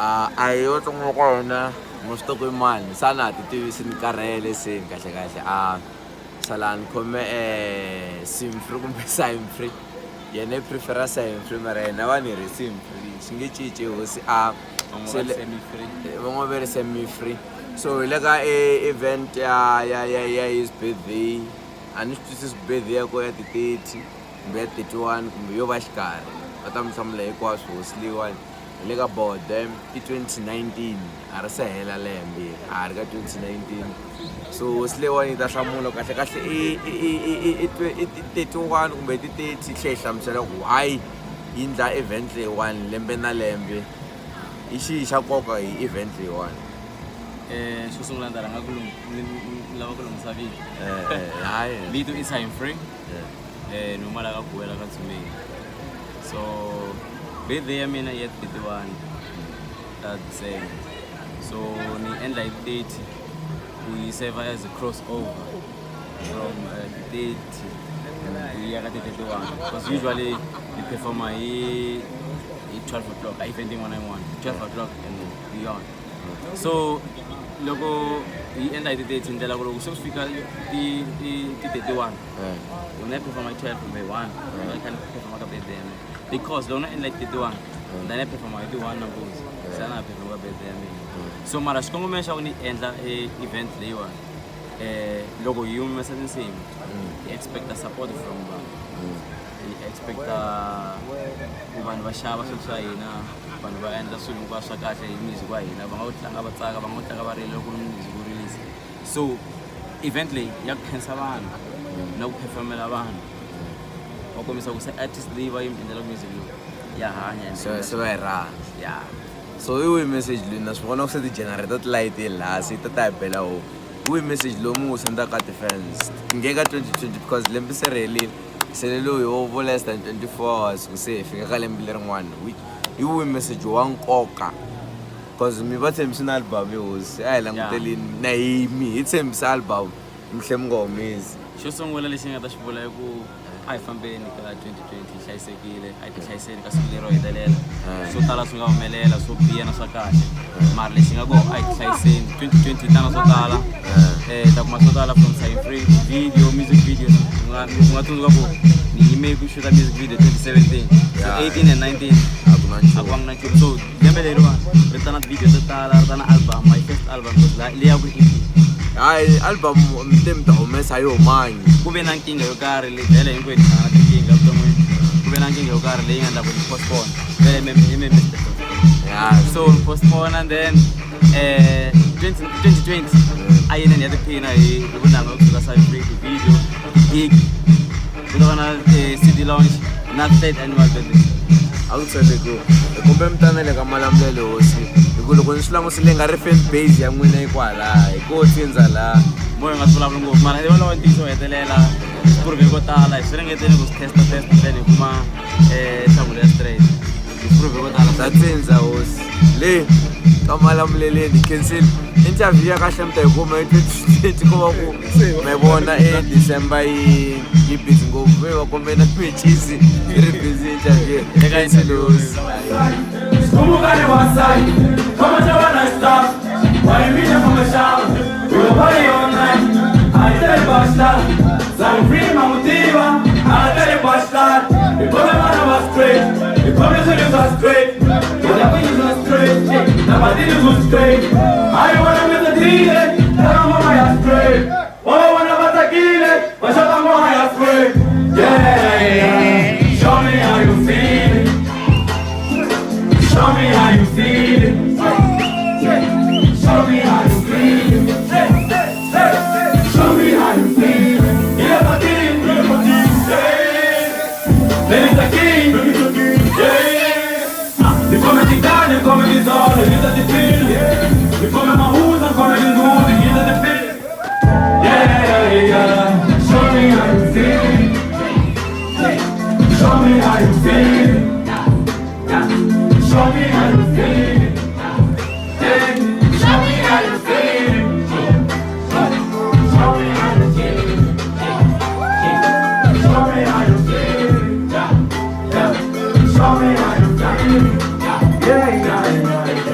A hi yo tsongo kona mo swi tiva ku i mani se a na ha ti tivisi ni karhele se ni kahle kahle a sala ni khome Simfree kumbe Simfree yena i prefer-a Simfree mara yena va ni ri Simfree swi nge cinci hosi a van'wana va ri semi-free so hi le ka event ya ya ya ya his birthday a ni swi twisisi ku birthday ya koho ya ti-30 kumbe ya 31 kumbe yo va xikarhi va ta mi hlamula hinkwaswo hosi leyiwani hi le ka bode i 2019 a ri se hela lembe a ha ri ka 2019 so hosi leyiwani yi ta hlamula kahle kahle i 31 kumbe ti 30 yi tlhela yi hlamusela ku why yi ndla event leyiwani lembe na lembe i xihi xa nkoka hi event leyiwani. Xo sungula ni ta rhanga ku ni lava ku lunghisa vito Hayi vito i Time Free ni huma la ka Guwela ka Dzumeri so birthday ya mina i ya 31 ta December so ni endla hi 30 ku yi serve as a cross over from 30 ku ya ka ti 31 because usually ni performa hi 12 o'clock a event yin'wana na yin'wana 12 o'clock and beyond so loko hi endla hi ti 30 ndlela ku loko se ku fika ti ti 31 u na performa hi 12 kumbe 1 na kha ni performa ka birthday ya mina because loko na endla hi 31 then na performa hi ti 1 nampundzu se a na ha performa ka birthday ya mina so mara xikongomelo xa ku ni endla e event leyiwani loko hi humesa tinsimu hi expecta support from vanhu hi expecta ku vanhu va xava swilo swa hina vanhu va endla swilo hinkwaswo swa kahle hi music wa hina va nga wu tlanga va tsaka va nga wu tlanga va rila loko music wu release so event leyi ya ku khensa vanhu na ku performela vanhu va kombisa ku se artist leyi va yi endlelaka music lowu ya hanya se va yi rhandza ya so hi wihi message leyi na swi vona ku se ti-generator ti layitile laha se yi ta ta hi bela hope hi wihi message lowu mi wu sendaka ka ti-fans nge ka 2020 because lembe se ri herile se lowu hi wo less than 24 hours ku se hi fika ka lembe lerin'wana hi wihi message wa nkoka cause mi va tshembisi na album yo hosi a hi langutelini na hi mi hi tshembisa album mi tlhe mi nga humesi xo sungula lexi ni nga ta xi vula i ku a hi fambeni ka 2020 hi hlayisekile a hi tihlayiseni ka siku lero hetelela swo tala swi nga humelela swo biha na swa kahle mara lexi nga kona a hi tihlayiseni 2020 yi tana swo tala hi ta kuma swo tala from Sign Free video music video u nga tsundzuka ku ni yime ku shoota music video 2017 so 18 and 19 a ku na a ku vanga na nchumu so lembe leriwani ri ta na video to tala ri ta na album my first album because leya ku EP hayi album mi te mi ta humesa yi humangi ku ve na nkingha yo karhi leyi vhele hinkwenu hi hlangana tinkingha evuton'wini ku ve na nkingha yo karhi leyi nga endla ku ni postpone vhele i me yeah so ni postpone and then 2020 a yini ni ya tiphina hi vunanga kusuka South Africa video gig ku ta va na CD launch na third annual birthday a ku tshembi ku hi kumbe mi ta na le ka Malamulele hosi hi ku loko ni swi langusile nga ri fan base ya n'wina yi kwala hi ko tsindza laha moya nga swi vulavuli ngopfu mara i wolowo ntiyiso wo hetelela swi prove ko tala hi swi ringeteni ku swi testa testa then hi kuma nhlamulo ya straight hi swi prove ko tala bya tsindza hosi le ka Malamuleleni khensile interview ya kahle mi ta yi kuma hi 2020 ku va ku mi vona e December yi yi busy ngopfu ve va kombe na mechisi yi ri busy interview khensile hosi Show me how you feel it. Show me how you feel it. Show me how you feel it. Show me how you feel it. Yeah, show me how you feel it. Show me how you feel it. Show me how you feel it. Yeah. Show me how you feel it. Show me how you feel it. Show me how you feel it. Yeah. Show me how you feel it. Yeah, yeah, yeah.